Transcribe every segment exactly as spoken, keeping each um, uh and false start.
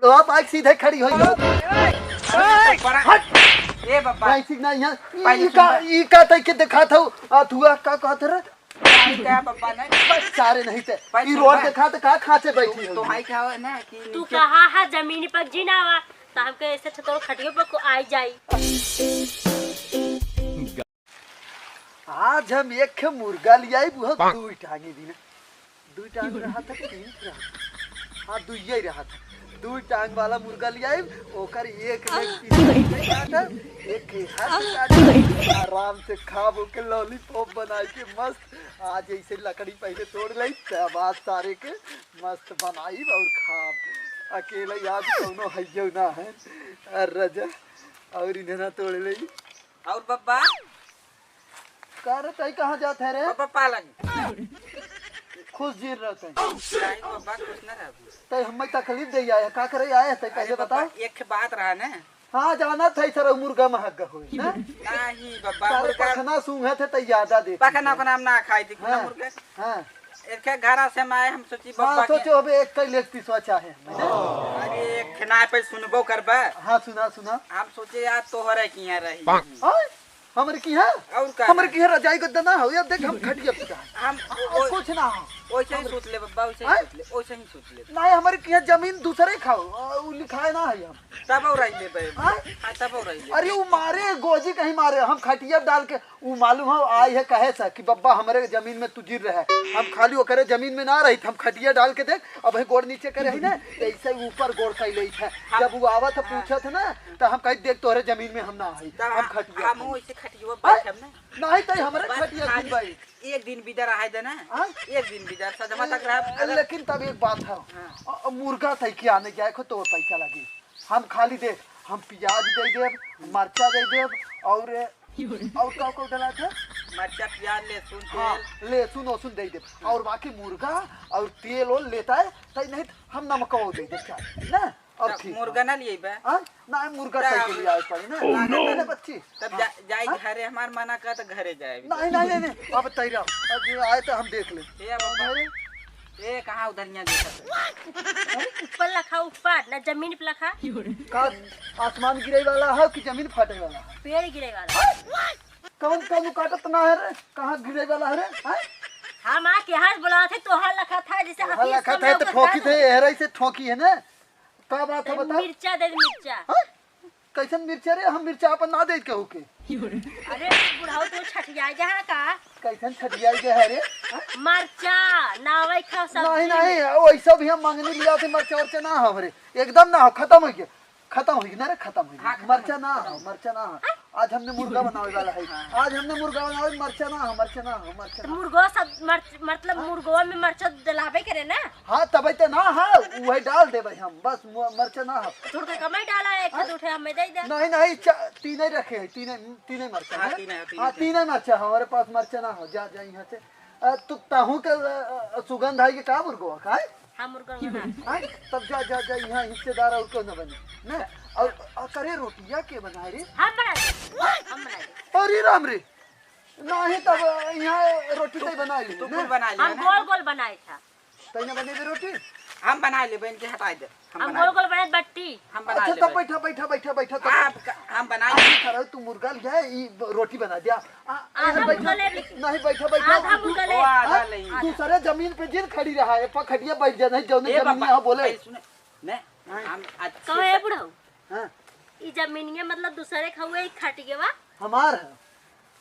तो आप आइके सीधे खड़ी होइ जाओ। बड़ा हट। ए बब्बा। भाई ठीक ना यहाँ। पहले ई का, सुन। ई का तै के दिखात हौ? आ, तू आ, का कहत रे? आई का बब्बा ने? बस सारे नहीं ते। पहले ई सुन रोड बा। देखा तो का खाचे बैठी तू, हो? तो आई का हो ना कि तू नीचे कहा है जमीन पर जीना हुआ, तो हमके ऐसे छतोड़ खटियो पर को आई जाई। आज हम एक खे मुर्गा लियाई, वो दुई टांगे दिन। दुई टांग रहा था कि तीन रहा था? हाँ, दुइये रहा था। दुई टांग वाला मुर्गा लियाई, ओकर एक leg piece काटा, एक खे हाथ काटा, आराम से खाब ओके lollipop बनाई के मस्त। आज ऐसे लकड़ी पहले तोड़ लई, तब आज सारे के मस्त बनाई और खाब। अकेला आज कौनो हइयो ना है। अरे रजा, और इन्हें ना तोड़ लई। और बब्बा? का रे, तई कहाँ जात है रे? बब्बा पालन। खुश जीर रहते हैं। नहीं बब्बा, खुश ना रहबू। तई हमें तकलीफ दे आए, का करे आए, तई अरे पहले बब्बा, बताओ। एक बात रहा ना। हाँ, जाना था सर, मुर्गा महक होई ना। नहीं बब्बा, सारे मुर्गा पखना सूंघत है, तई ज्यादा देख। पखना ओखना हम ना खाई थी, हाँ, मुर्गा। हाँ। एक घरा से हम आए, हम सोची हाँ, बब्बा के सोचो अबे एक कई leg piece चाहे। अरे, एक ना पे सुनबो करबा। हाँ, सुना, सुना। हम सोचे यार तोहरे किहाँ रही। हाँ? हमरे किहाँ? और का हमरे ना? किहाँ रजाई गद्दा ना हो, यार देख हम खटिया पे जाए। हम आ, ओ-, कुछ ना हो। वैसे ही हमरे सोच ले बब्बा, वैसे ही हाँ? सोच ले, वैसे ही सोच ले। नहीं, हमरे किहाँ जमीन दूसरे खाओ, आ, उ लिखाए ना है हम। तब और आई ले बे। हाँ? हाँ, तब और आई ले। अरे उ मारे, गोजी कहीं मारे, हम खटिया डाल के उ मालूम हो आई है कहे से कि बब्बा हमरे जमीन में तू जीर रहे, हम खाली ओकरे जमीन में ना रही, हम खटिया डाल के देख, अब है गोड़ नीचे करे ही ना, ऐसे ही ऊपर गोड़ कई लेत है। हम जब वो आवत है हाँ। पूछत है ना, तो हम कही देख तोहरे जमीन में हम ना आई, तब हम हम, खटिया हम खाई। वैसे खटिया हाँ? बैठब ना। नहीं तो हमरे बस खटिया खाली दिन भाई। एक दिन बिदा रहे देना। हाँ? एक दिन बिदा सजमा तक रहा, अगर लेकिन तब एक बात है, हाँ। अ, अ, मुर्गा तय के आने जाए को तो पैसा लगी। हम खाली दे, हम प्याज दे देब, मरचा दे देब और और का का डला था? मरचा, प्याज, लहसुन, हाँ, तेल। लहसुन ओसुन दे देब। हाँ। और बाकी मुर्गा और तेल ओल लेता है, तई नहीं तो हम नमक वो दे देब, चाहे ना। और तब ठीक मुर्गा है। ना लिए बा? हाँ? ना, मुर्गा तब तय के लिए आए पड़ी ना। Oh, no। ना, ना, बच्ची। तब जा, हाँ? जाई हाँ? घरे, हमार मना का तो घरे जाए। नहीं, नहीं, नहीं, नहीं, अब तैरा, अब जो आए तो हम देख ले। ए, अब अरे। ए, कहाँ उधर यहाँ देखा था? अरे, ऊपर लखा, ऊपर, ना जमीन पे लखा। का आसमान गिरे वाला है कि जमीन फाटे वाला है? पेड़ गिरे वाला। कौन कौन काटत ना है रे? कहाँ गिरे वाला है रे? हैं? हम आके हंस बोला थे, तोहार लखा था, जैसे तोहार अभी लखा था, तो ठोकी थे, एहराई से ठोकी है ना? का बात है, बता। मिर्चा दे दे, मिर्चा। हैं? कैसन मिर्चा रे? हम मिर्चा अपन ना दे केहू के। अरे बुढ़ऊ, तू छठिया जहाँ का? कैसन छठिया गया है रे? हैं? मरचा ना आवे खाओ सब्जी नहीं, में। नहीं, वैसा भी हम मंगनी लिया थे, मरचा उरचा ना हो रे, एकदम ना हो, खत्म हो गया, खत्म हो गया ना रे, खत्म हो गया। हाँ, खत्म मरचा हो गया, ना खत्म हो, हो गया। मरचा ना हो। आज हमने मुर्गा बनावे वाला है। हाँ। आज हमने मुर्गा बनावे, मरचा ना हो, मरचा ना हो, मरचा तो ना हो। मुर्गो सब मर-, मतलब हाँ। मुर्गवा में मरचा डलावे करे ना। हाँ, तबे तो ना हो, वही डाल देबे हम, बस मु-, मरचा ना हो। थोड़ा कमाई डाला है, एक हाँ। दो ठे हमें दे दे। नहीं, नहीं, चा-, तीन ही रखे हैं, तीन ही, तीन ही मरचा हाँ, है। तीन है, तीन हाँ, है। तीन ही मरचा है, हमारे पास मरचा ना हो, जा, जा यहाँ से। अ, तू, तहू के, अ, अ, सुगंध आई के का मुर्गवा का है? हाँ, मुर्गा बना। हाँ, तब जा, जा, जा, यहाँ हिस्सेदार और क्यों ना बने, ना? और, अ, करे रोटिया के बनाए रे? हम बनाए, हम बनाए। अरे राम रे, नहीं तब यहाँ रोटी तो बना ली, तू ना? कुल बना लिया हम ना? गोल गोल बनाए था। तैने बने दे रोटी? हम बना लेबे, इनके हटाए दे। हम हम बना गोल लेबे। गोल बनाए बट्टी। हम बना अच्छा, लेबे। तब बैठा, बैठा, बैठा, बैठा, तब आप क-, हम बना आप लेबे। करो, तू मुर्गा लिया, ई ब-, रोटी बना दिया। आ, आधा यहाँ बैठा। मुर्गा ले ली। नहीं, बैठा, बैठा। आधा तू, मुर्गा ले। वो आधा आ, ले। दूसरे जमीन पे जिन खड़ी रहा है, पखटिया बैठ जा, नहीं, जौने ए जमीन बाबा, यहाँ बोले। पहले सुने, ने, हाँ। हम अच्छे कहो, ए से बुढ़ऊ। हाँ। ई जमीनिया मतलब दूसरे के हउए, ई खटियवा? हमार है।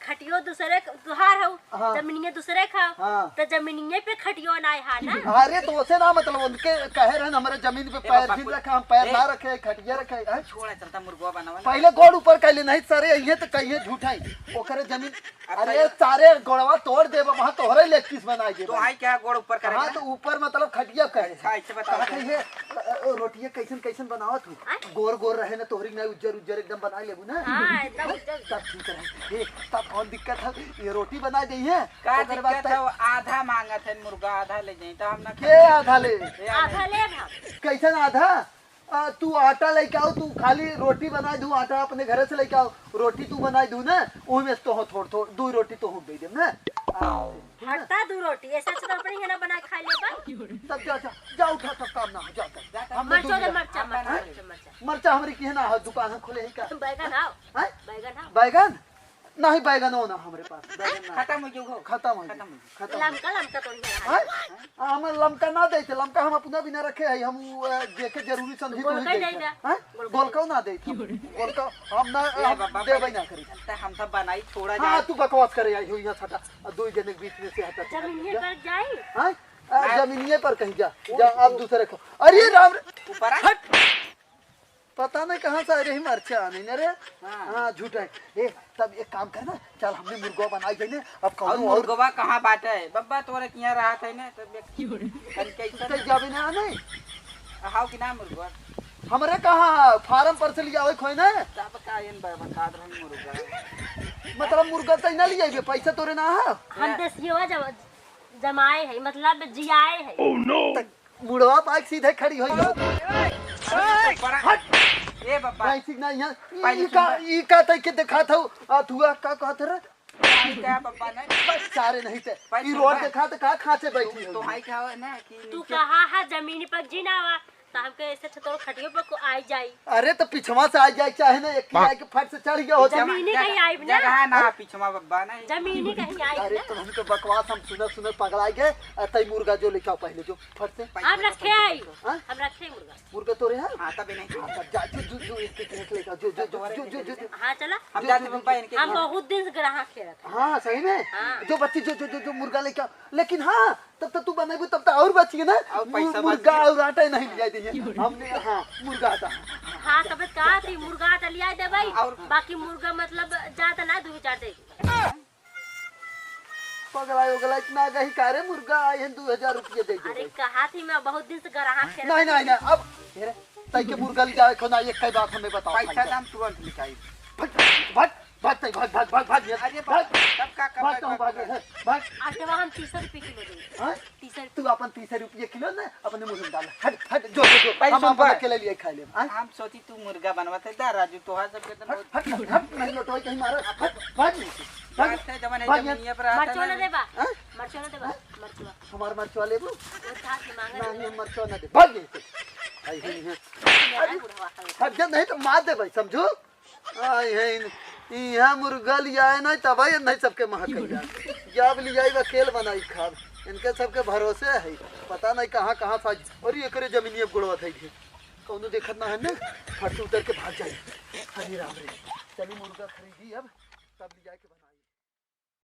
खटियो दूसरे क-, तुहार हउ, हाँ। जमीनिया दूसरे का। हाँ। तो जमीनिये पे खटियो ना है ना? अरे तो उसे ना मतलब, उनके कहे रहन हमारे जमीन पे ए पैर बाबा, फिर कोई रखा, हम पैर ए ना रखे, खटिया रखे, हैं? छोड़ा, चलता मुर्गवा बनावा ना। पहले गोड़ ऊपर कर ले, नहीं सारे, ये तो कहिए झूठा ही। ओकरे जमीन, अब अरे सही सारे गोड़वा तोड़ देबे, वहाँ तोहरे leg piece बनाए देबे। तो आई क्या गोड़ ऊपर करेगा? हाँ, तो ऊपर मतलब खटिया कहे। अच्छा, ऐसे बताओ कहा तो। कहिए, अ, अ, रोटिया कैसन कैसन बनावत हूँ? हाँ? गोर गोर रहे ना, तोहरी ना उज्जर उज्जर एकदम बना लेबू ना। हाँ, एकदम उज्जर। तब ठीक रहे। ए, तब कौन दिक्कत है? ये रोटी बना दे है। का ओकर बाद दिक्कत तै है? आधा मांगत है मुर्गा, आधा ले जाई, तो हम ना के खाई। आधा ले? ए, आधा आधा। ले हम। कैसन आधा? आ, तू आटा लेके आओ, तू खाली रोटी बनाए दू, आटा अपने घरे से लेके आओ, रोटी तू बनाए दू ना, ओही में से तोहो थोड़ थोड़, दू रोटी तोहो दे देम ना। आ, हटा दू रोटी, ऐसा अच्छा तो अपने ही ना बना के खा लेबा। तब जा, जा, जा, उठा, सब काम ना हो, जा, जा। हम मरचा दे, दूध मरचा, ला। मरचा। मरचा हमरे किहे ना हो, दुकान हम खोले ही का? बैगन हाव। हैं? बैगन हाव। बैगन? नहीं, बैगनो ना हमरे पास, बैगन ना। खत्म हो गयो हो। खत्म हो गयो। खत्म हो गयो। खत्म हो गयो। लमका, लमका तो नहीं है। हैं? हम लमका ना देते, लमका हम अपना भी ना रखे है, हम उ, अ, जेके जरूरी समझी तो गोलका ही देते। हैं? गोलका। गोलका ना देते हम। गोलका हम ना, ए हम बाबा, देबे ना करी। त हम सब बनाई, छोड़ा हाँ, जाए। तू बकवास करे आई हो यहाँ सटा, आ दो जने के बीच में से हटा। जमीनिए पर जाई। हैं? आ, ना। जमीनिए पर कहीं जा, जा, आप दूसरे को। अरे राम रे। ऊपर आ। हट। पता नहीं कहाँ से आ रही मरचा आने ने रे। हाँ। हाँ, झूठ है। ए, तब एक काम कर ना, चल हमने मुर्गवा बनाई जाए ने, अब और कौनो और मुर्गवा कहाँ बाटे? बब्बा तोरे किहाँ रहत है ने, तब एक तन कैसे तै जाबे ना आने? हाव कि ना मुर्गवा? हमरे कहाँ फार्म पर से लियावे खोए ना? तब का एन बा-, बकात रहन मुर्गा। मतलब मुर्गा तै ना लियाबे, पैसा तोरे ना है? हम देसियवा जब जमाए है, मतलब जियाए है। त मुड़वा पाइक सीधे खड़ी होई हो। परा-, हट। ए बाबा। पाइक सीध ना यहाँ। पहले ई का, सुन। ई का तै के दिखात हौ? आ, तू आ, का कहत रे? पाइक का बाबा नहीं? बस सारे नहीं ते। पाइक ई सुन रोड बा। देखा त का खाचे बैठी तू, हो? तो हाई का हो ना कि तू नीचे कहा है जमीन पर जीना वा, त हमके ऐसे छतोर खटियो पर को आई जाई। अरे त पिछवा से आई जाए चाहे ना, एक आए के फट से चढ़ गया हो। जमीनी जगह, कहीं आइब ना। जगह ना, पिछवा बाबा नहीं। जमीनी कहीं आइब अरे ना। तो हमके बकवास हम सुनत सुनत पगला गए। आ, तई मुर्गा जो लेके आओ पहले जो फट से। हम रखे आई। हाँ? हम रखे मुर्गा। मुर्गा तोरे है? हाँ, तबे नहीं। हाँ, तब जा, जो, जो, जो, एक, एक, एक लेके आओ, जो, जो, जो, जो, जो, जो, जो। हाँ, चला। हम जाते बाबा इनके हम यहाँ। बहुत दिन से ग्राहक खेलत है। हाँ, सही में? हाँ। जो बच्ची, जो, जो, जो, जो मुर्गा लेके आओ। लेकिन हाँ, तब तो तू बनाइबू, तब तो और बचिए ना। और पैसा मुर-, मुर्गा बचिए। और आटा ही नहीं लिया दीजिए। हमने, हाँ, मुर्गा आटा। हाँ, तब कहा थी मुर्गा आटा लिया दे भाई। और बाकी मुर्गा मतलब ज्यादा ना, दो चार दे। पगला, उगला इतना गही का रे, मुर्गा आई है, दो हजार रुपये दे दे अरे भाई। कहा थी मैं बहुत दिन से ग्राहक खेलत नहीं, नहीं, नहीं, अब, हे रे, तई के मुर्गा ले जावे खो ना, एक कई बात हमें बताओ पैसा भाई। दाम तुरंत निकाल। भाग, भाग, भाग, भाग, भाग, भाग, भाग, अरे भाग, बाप, तब का कर भाग, भाग, भाग, भाग, भाग। भाग। आज तो हम तीस रुपये किलो देंगे। हाँ? तीस रुपये। तू अपन तीस रुपये किलो ना, अपने मुंह में डाल। हट, हट, जो, जो, जो। भाई हम, हम सुन बना बा। के ले लिए, खा ले। हाँ? हम सोची तू मुर्गा बनवा थे, दा राजू, तोहार सब के तो हट, बहुत हट, हट, हट, नहीं लौटवाई कहीं मारा। हट, भाग। भाग। बात है, जवन है, भाग जमीनिया यहाँ। पर आता मरचो ना। ना देबा। हाँ? मरचो ना देबा। हाँ? मरचो। हमार मरचो लेबू? वो था कि मांगे नहीं, देबा। हम मरचो ना दे। भाग यहाँ से। आई हुई है। मेरा अरे, बुढ़वा है। हट जा, नहीं तो मार दे भाई, समझू? आई है इन, इहाँ मुर्गा लियाए ना, तब ये नहीं सबके महक जाए। जब लियाई बा, केल बनाई खाब। इनके सबके भरोसे है। पता नहीं कहाँ, कहाँ से आज। और ये करे जमीनिया गुड़वा खाई थे। कौनो देखत ना है ना, फट से उतर के भाग जाई। हरे राम रे। चली मुर्गा खरीदी अब, तब लिया के